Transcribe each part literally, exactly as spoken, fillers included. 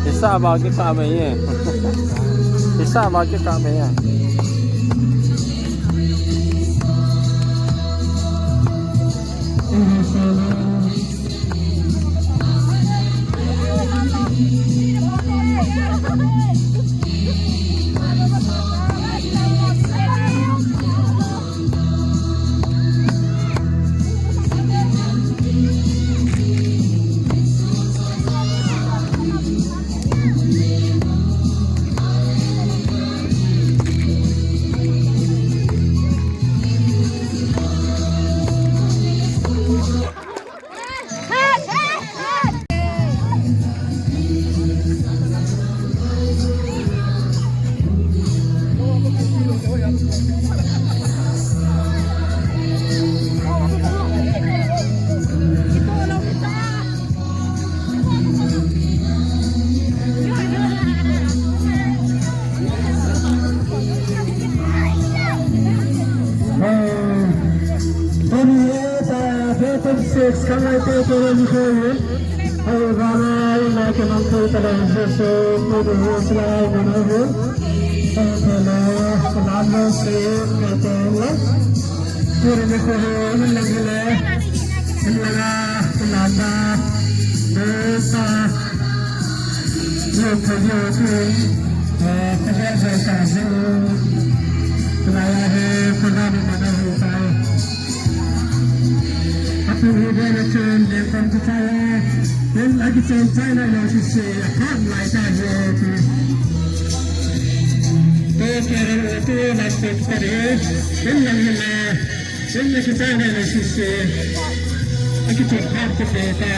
Isa ba ki ka me ye. Isa ba ki ka me ye. Twenty-eight, uh, batting six, Kangai Tete Rani Koyun. Hey, Rana, ina ke man ko tala hiso, ko de hiso la, mana ho. Hey, tela, lalo se, ke tela. Pure ne ko ho, in lagi le, in laga, in landa, desa. Yo, yo, yo, eh, kudal sa sa, so, tulaya he, kudal ni mana ho tayo. Apu hi bela chun de kon tu chaya. Then lagi chen China na si se apan lai ta ye tu. To kere tu na se pare. Then lagi na, then lagi China na si se. Aki tu pan tu ta.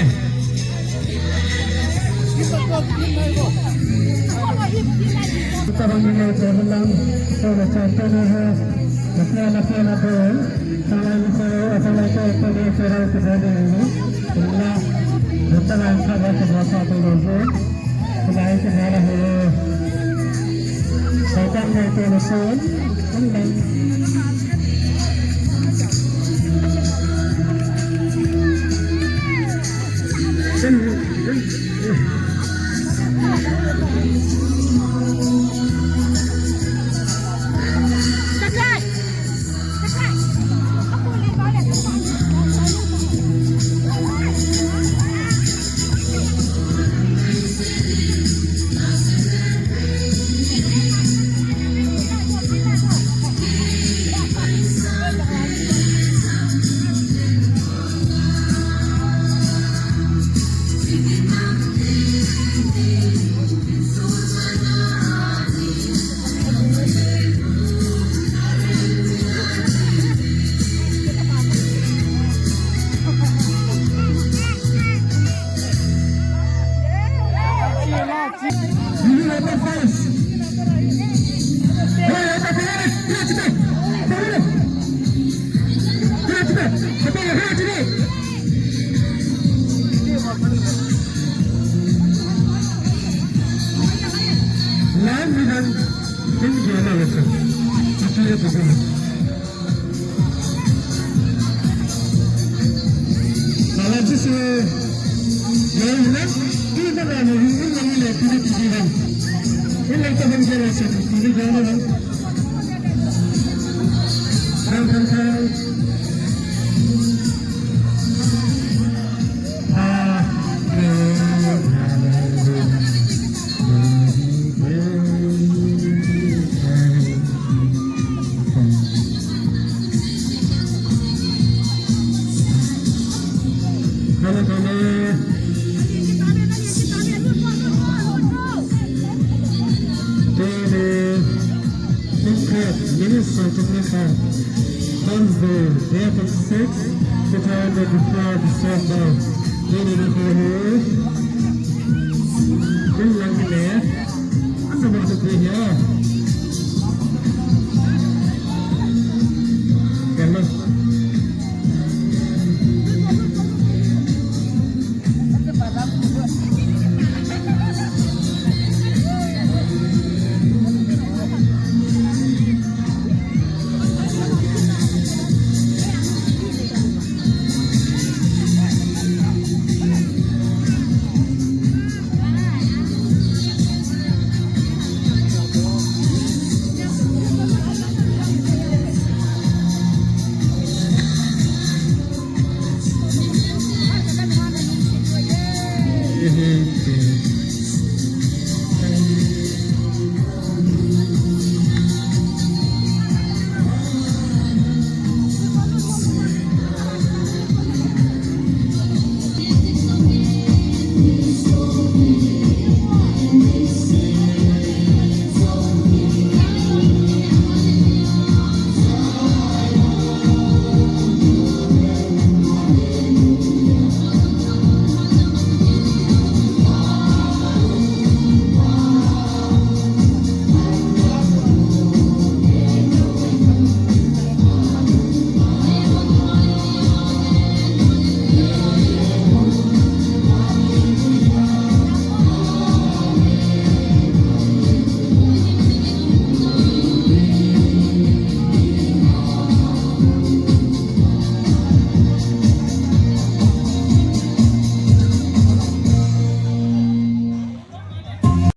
Twenty, minutes of Thursday, date of six, two thousand twenty-four, December. Twenty twenty-four.